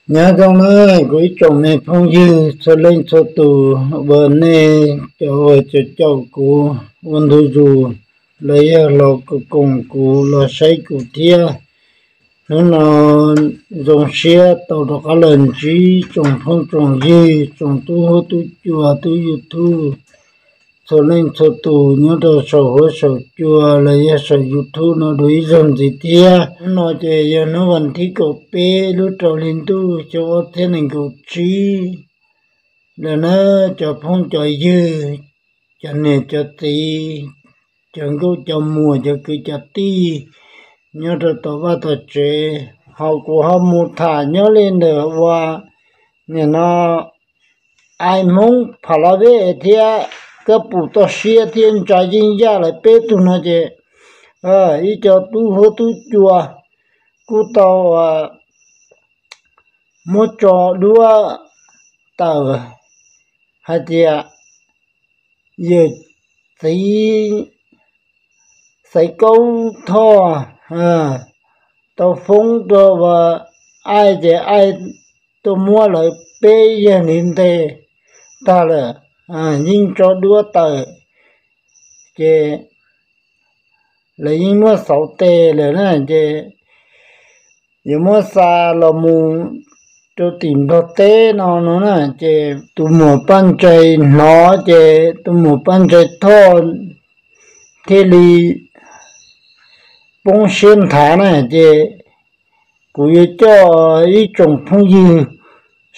Nyob zoo na, kuv ib tsoom me phooj ywg txhua leej txhua tus uas nej cov uas caum kuv ua ntu zus los yog los koom kuv los saib kuv thiab. Hnub no zoo siab tau rov qab los ntsib tsoom phooj tsoom ywg, tsoom tub huab tub cua tub YouTube txhua leej txhua tus nyob rau saum huab saum cua los yog saum YouTube no dua ib zaug ntxiv thiab. Hnub no ces yog hnub vas thib kaum peb lub rau hli ntuj xyoo ob txhiab nees nkaum tsib lawm na, cov phooj cov ywg, cov niam cov txiv, cov nkauj cov muam, cov kwv cov tij nyob rau tom vaj tom tsev. Ho kuv ho mus tham nyob li ntawm ua nim no ai Hmoob Pha La Vej thiab Kab Pum Toj Siab thiab Ntsa Yeej Yaj lawv peb tug no ces ib co tub huab tub cua kuj tau muab tso duab tawm hais tias yawm txiv Xaiv Kaub Thoj tau foob rau ua aib ces aib tuaj muab lawv peb yawg ntiv ntes tag lawm, yeej tso duab tawm ces lawv yeej muab xauv tes lawm na ces yuav muab xa los mus rau tim Nplog teb no no na ces tus muam Paj Ntsais hnov ces tus muam Paj Ntsais Thoj thiaj li poob siab nthav na ces kuv yuav coj ib tsoom phooj ywg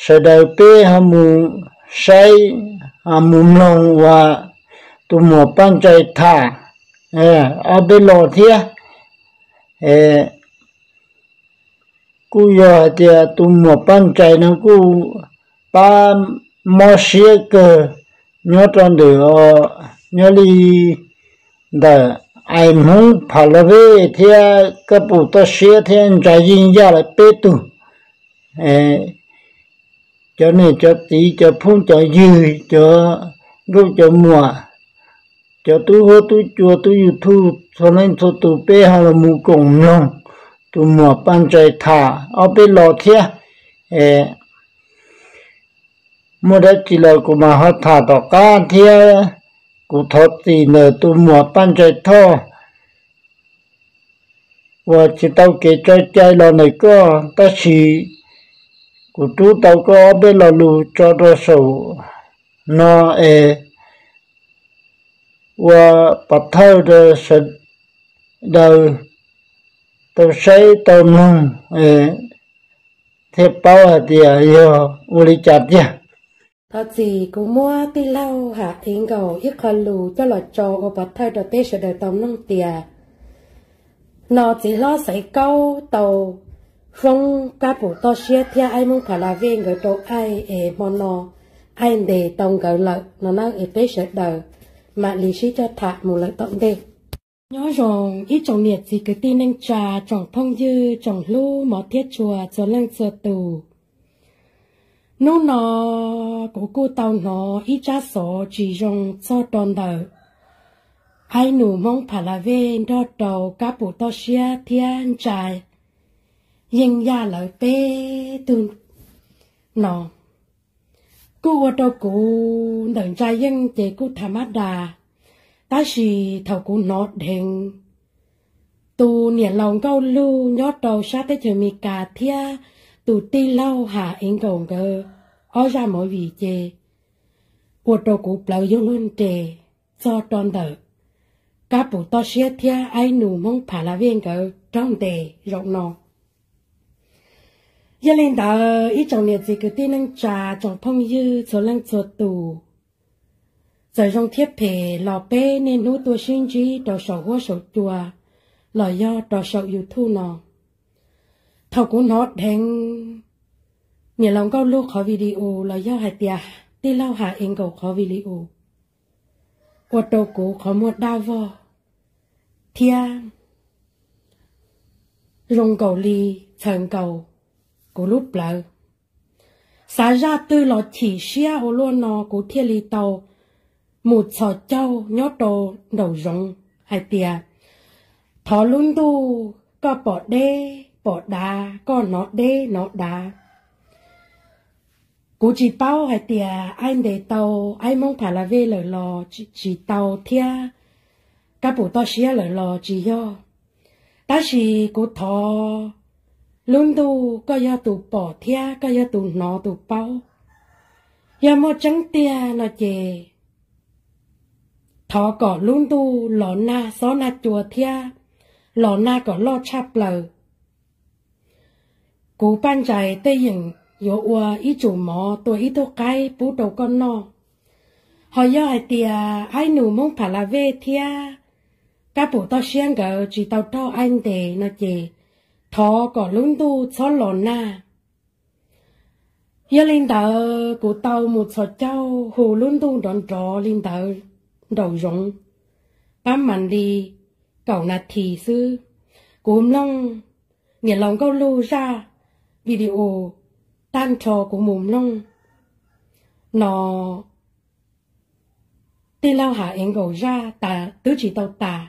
sawv daws peb ho mus saib, mus mloog uas tus muam Paj Ntsais tham ob peb lo thiab. Kuj yog hais tias tus muam Paj Ntsais no kuj pab mob siab kawg nyob rau ntawm, nyob li ntawm ai Hmoob Pha La Vej thiab Kab Pum Toj Siab thiab Ntsa Yeej Yaj lawv peb tug, cov niam cov txiv, cov phooj cov ywg, cov nkauj cov muam, cov tub huab tub cua tub YouTube txhua leej txhua tus peb ho los mus koom mloog tus muam Paj Ntsais tham ob peb lo thiab. Muaj dab tsi los kuv mam ho tham tom qab thiab. Kuv thov txim ntawm tus muam Paj Ntsais Thoj uas tsis tau kev tso cai los ntawm koj, tab sis kuv rub tau koj ob peb lo lus tso rau saum no es ua pov thawj rau sawv daws tau saib tau mloog thiaj paub hais tias yog ua li cas tiag. Thov txim, kuv muab tij laug Ham Ev Nkaus ib qho lus coj los tso ua pov thawj rau peb sawv daws tau mloog tias no txiv hlob Xaiv Kaub tau foob Kab Pum Toj Siab thiab aib Hmoob Pha La Vej nkawd rau aib es hmo no aib ntes tau nkawd lawm no na es peb sawv daws mam li sib coj tham mus lawm tom ntej. Nyob zoo ib tsoom niam txiv kwv tij neej tsa, tsoom phooj ywg, tsoom hlub mov thiab tshua txhua leej txhua tus. Hnub no kuv kuj tau hnov ib tsab xov tsis zoo txog rau ntawm aib nus Hmoob Pha La Vej nrog rau Kab Pum Toj Siab thiab Ntsa Yeej Yaj lawv peb tug no. Kuj ua rau kuv ntawm Ntsa Yeej ces kuj tham mab das, tab sis thaum kuv hnov dheev tus niam laus Nkauj Lug nyob rau sab teb chaws Amelikas thiab tus tij laug Ham Ev Nkaus nkawd ob zaj movie ces ua rau kuv plawv yuav luag nres txog rau ntawm Kab Pum Toj Siab thiab aib nus Hmoob Pha La Vej nkawd raug ntes zaum no. Yog li ntawd ib tsoom niam txiv kwv tij neej tsa, tsoom phooj ywg txhua leej txhua tus, txawm zoo thiab phem los peb niaj hnub tuaj sib ntsib rau saum huab saum cua los yog rau saum YouTube no. Thaum kuv hnov dheev niam laus Nkauj Lug qhov video los yog hais tias tij laug Ham Ev Nkaus qhov video, ua rau kuv qhov muag daj vog thiab zoo nkaus li txhaws nkaus kuv lub plawv. Xav zaj twg los chim siab ua luaj no kuv thiaj li tau mus txhos caug nyob rau nraum zoov hais tias thov lub ntuj koj pom deb pom dav, koj hnov deb hnov dav, Kuv tsis paub hais tias aib ntes tau aib Hmoob Pha La Vej lawm los tsis tau thiab, kab pum toj siab lawm los tsis yog. Tab sis kuv thov lub ntuj koj yog tus pom thiab koj yog tus hnov tus paub. Yog muaj tseeb tiag no ces thov kom lub ntuj los nag xob nag cua thiab los nag kom loj tshaj plaws. Kuv Paj Ntsais tej yeem yuav ua ib tsum mov tua ib tug qaib pub rau koj noj. Ho yog hais tias aib nus Hmoob Pha La Vej thiab kab pum toj siab nkawd tsis tau raug aib ntes no ces thov kom lub ntuj txhob los nag. Yog li ntawd kuv tau mus txhos caug hu lub ntuj nrov nrov li ntawd nraum zoov, pab mas li kaum nas this xwb. Kuv mloog niam laus Nkauj Lug zaj video tag nrho kuv mus mloog no, tij laug Ham Ev Nkaum zaj tas twb tsis tau tas,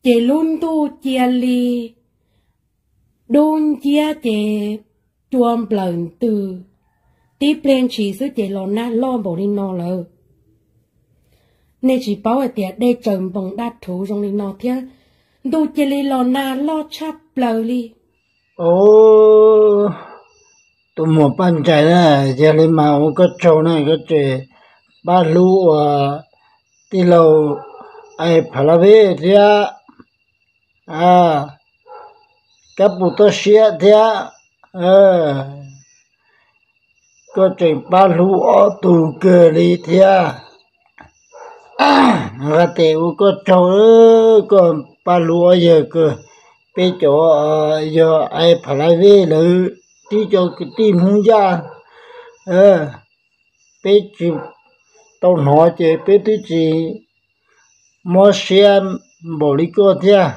ces lub ntuj cia li dub nciab ces cua nplawm ntws, tib pliag ntshis xwb ces los nag loj npaum li no lawm. Nej tsis paub hais tias dej tsaws npoos daj rhuv zoo li no thiab, ntuj cia li los nag loj tshaj plaws li. Tus muam Paj Ntsais na, yog li mas ua koj tsaug na, koj tseem pab hlub ua tij laug Aib Pha La Vej thiab kab pum toj siab thiab, koj tseem pab hlub ob tug kawg li thiab. Hais tias ua koj tsaug, koj pab hlub ob yawg kawg. Peb cov yog Aib Pha La Vej lawv tib co kwv tij Hmoob Yaj, peb tsis tau hnov ces peb twb tsis mob siab npaum li koj thiab.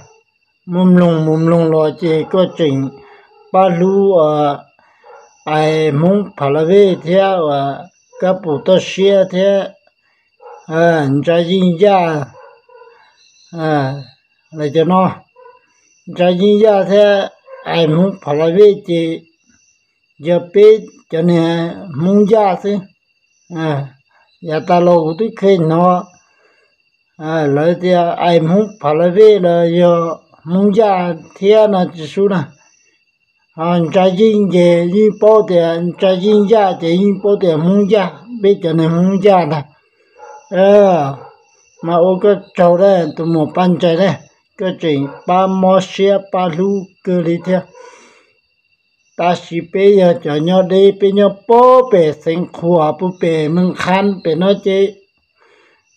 Mus mloog mus mloog los ces koj tseem pab hlub Aib Hmoob Pha La Vej thiab uas kab pum toj siab thiab Ntsa Yeej Yaj, lawv cov no, Ntsa Yeej Yaj thiab Aib Hmoob Pha La Vej ces yog peb cov niag Hmoob Yaj xwb. Yav tas los kuv twb kheev hnov lawv tias Aib Hmoob Pha La Vej los yog Hmoob Yaj thiab no tsis sub na. Ho Ntsa Yeej ces yeej paub tias Ntsa Yeej Yaj ces yeej paub tias Hmoob Yaj, peb cov niag Hmoob Yaj ntag. Mas ua koj tsaug a, tus muam Paj Ntsais na, koj tseem pab mob siab pab hlub kawg li thiab. Tab sis peb yog cov nyob deb, peb nyob puag pem Xeev Khuam puag pem Meej Qhab pem no ces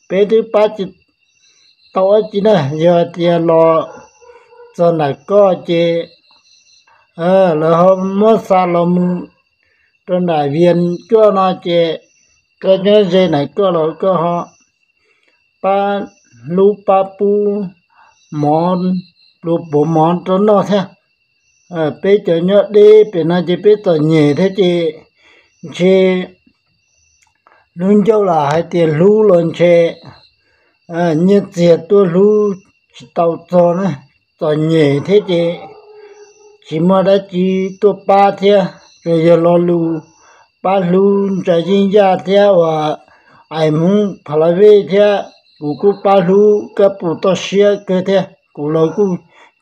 peb twb pab tsis tau dab tsi na. Yog tias los txog ntawm koj ces lawv ho muab xa los mus rau nram Vias koj no ces koj nyob ze ntawm koj los koj ho pab hlub pab pub mov, plua puav mov rau noj thiab. Peb cov nyob deb pem no ces peb txom nyem thiab ces ntshe hlub ncauj los hais tias hlub los ntshe nyiaj txiag tuaj hlub tsis tau txog na, txom nyem thiab ces tsis muaj dab tsi tuaj pab thiab. Tsuas yog lo lus pab hlub Ntsa Yeej Yaj thiab uas Aib Hmoob Pha La Vej thiab, kuv kuj pab hlub kab pum toj siab kawg thiab, kuv los kuj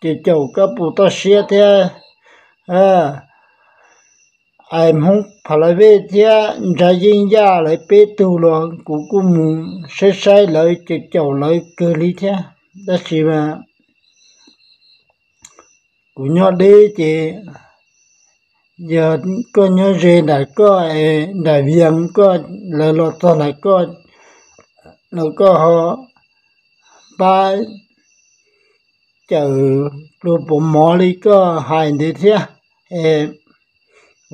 caum caum kab pum toj siab thiab. Aib Hmoob Pha La Vej thiab Ntsa Yeej Yaj lawv peb tug los kuv kuj mus saib saib lawv, caum caum lawv kawg li thiab. Tab sis mas kuv nyob deb ces yog koj nyob ze ntawm koj, ntawm Vias koj, lawv los txog ntawm koj, los koj ho pab cawm plua puav mov li koj hais ntawd thiab.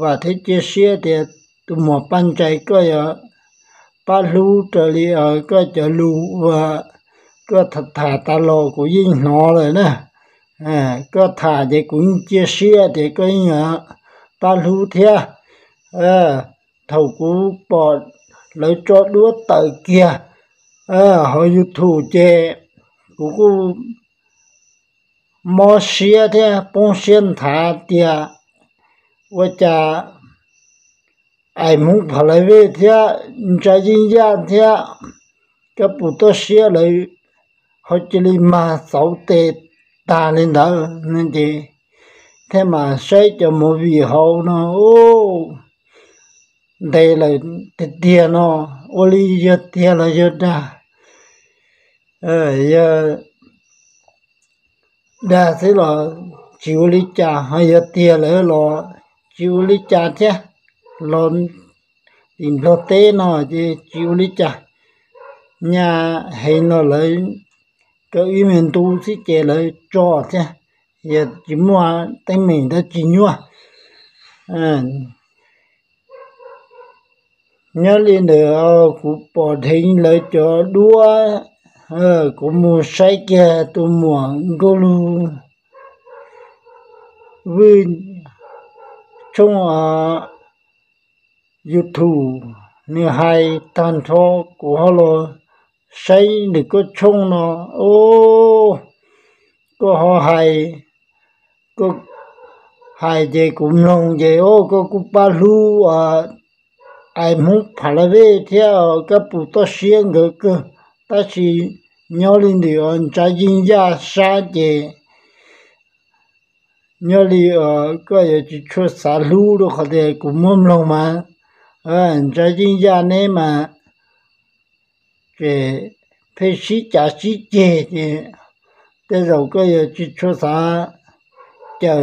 Vam thiab cia siab tias tus muam Paj Ntsais koj yuav pab hlub raws li koj cov lus uas koj tham tham tas los kuv yeej hnov lawm na. Koj tham ces kuv yeej cia siab tias koj yeej yuav pab hlub thiab. Thaum kuv pom lawv tso duab tawm kiag hauv YouTube ces kuv kuj mob siab thiab poob siab nthav tias ua cas Ais Hmoob Pha La Vej thiab Ntsa Yeej Yaj thiab Kab Pus Toj Siab lawv ho cia li mag xauv tes tag li ntawd no ces thiaj mam saib cov movie hauv no, ntes lawm tiag tiag no, ua li yog tiag los yog dag. Yog dag xwb los tsis ua li cas, ho yog tiag lawm los tsis ua li cas thiab. Los tim Nplog teb no ces tsis ua li cas. Nyaj heev los lawv kaw ib me ntu xwb ces lawv tso thiab. Yog tsis muaj teeb meem dab tsi nyuaj. Nyob li ntawd kuv pom dheev lawv cov duab, kuv mus saib kiag tus muam Nkauj Lug Vwj tshooj YouTube, nws hais tag nrho kuv ho los saib nws koj tshooj no. Koj ho hais, koj hais ces kuv mloog ces koj kuj pab hlub Ais Hmoob Pha La Vej thiab Kab Pus Toj Siab nkawd kawg, tab sis nyob li ntawm Ntsa Yeej Yaj sab ces nyob li koj yuav tsis tshua xav hlub rau qhov tias kuv muab mloog mas Ntsa Yeej Yaj neb mas ces pheej sib cav sib ceg ces tej zaum koj yuav tsis tshua xav cawm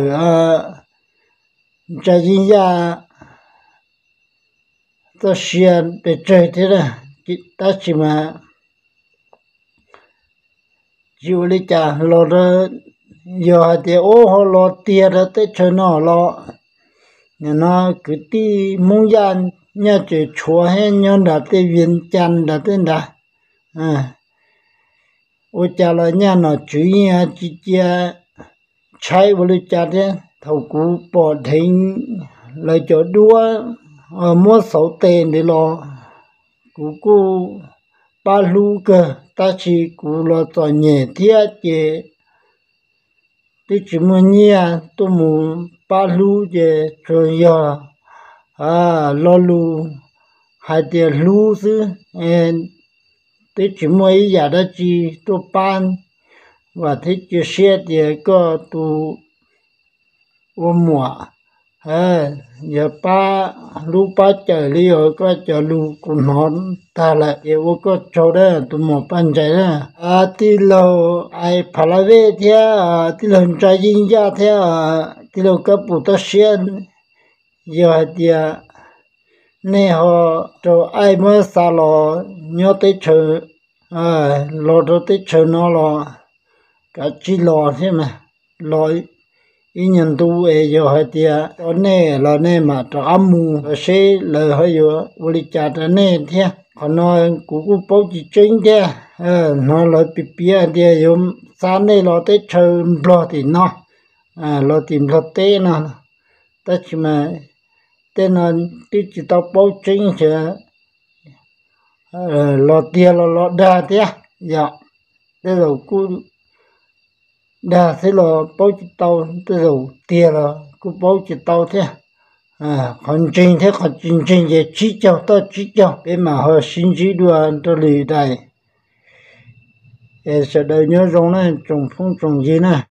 Ntsa Yeej Yaj txoj sia pes tsawg thiab, tab sis mas tsis ua li cas los rau, yog hais tias ub ho los tiag rau teb chaws no los, nim no kwv tij Hmoob Yaj Nyaj tseem tshuav thiab nyob nram tej Vias Cas nram tej nrad. Ua cas los Nyaj nom tswv yeej tsis cia tshaib ua li cas thiab. Thaum kuv pom dheev lawv cov duab muab xauv tes ntawd los kuv kuj pab hlub kawg, tab sis kuv los txom nyem thiab ces twb tsis muaj nyiaj tuaj mus pab hlub ces tsuas yog lo lus hais tias hlub xwb, twb tsis muaj ib yam dab tsi tuaj pab. Vam thiab cia siab tias koj tus ua muam yog pab hlub pab cawm li os, koj cov lus kuv hnov tag lawm ces ua koj tsaug dab tus muam Paj Ntsais na. Tij laug Ais Pha La Vej thiab tij laug Ntsa Yeej Yaj thiab tij laug Kab Pus Toj Siab, yog hais tias nej ho rau aim muab xa los nyob teb chaws, los rau teb chaws no los kav tsij los thiab mas, los ib nyuag ntu es yog hais tias tau nej los nej mam rov qab mus los seb lawv ho yuav ua li cas rau nej thiab. Qhov no kuv kuj paub tsis tseeb thiab. Hnov lawv piav piav hais tias yuav xa nej los teb chaws Nplog tim no, los tim Nplog teb no, tab sis mas tej no twb tsis tau paub tseeb xyov los tiag los los dag thiab yom. Tej zaum kuj dag thiab los paub tsis tau, tej zaum tiag los kuj paub tsis tau thiab. Qhov ntseeg thiab qhov tsis ntseeg ces tsib caug toj tsib caug, peb mam ho sib ntsib dua rau lwm daim. Es sawv daws nyob zoo na tsoom phooj tsoom ywg na.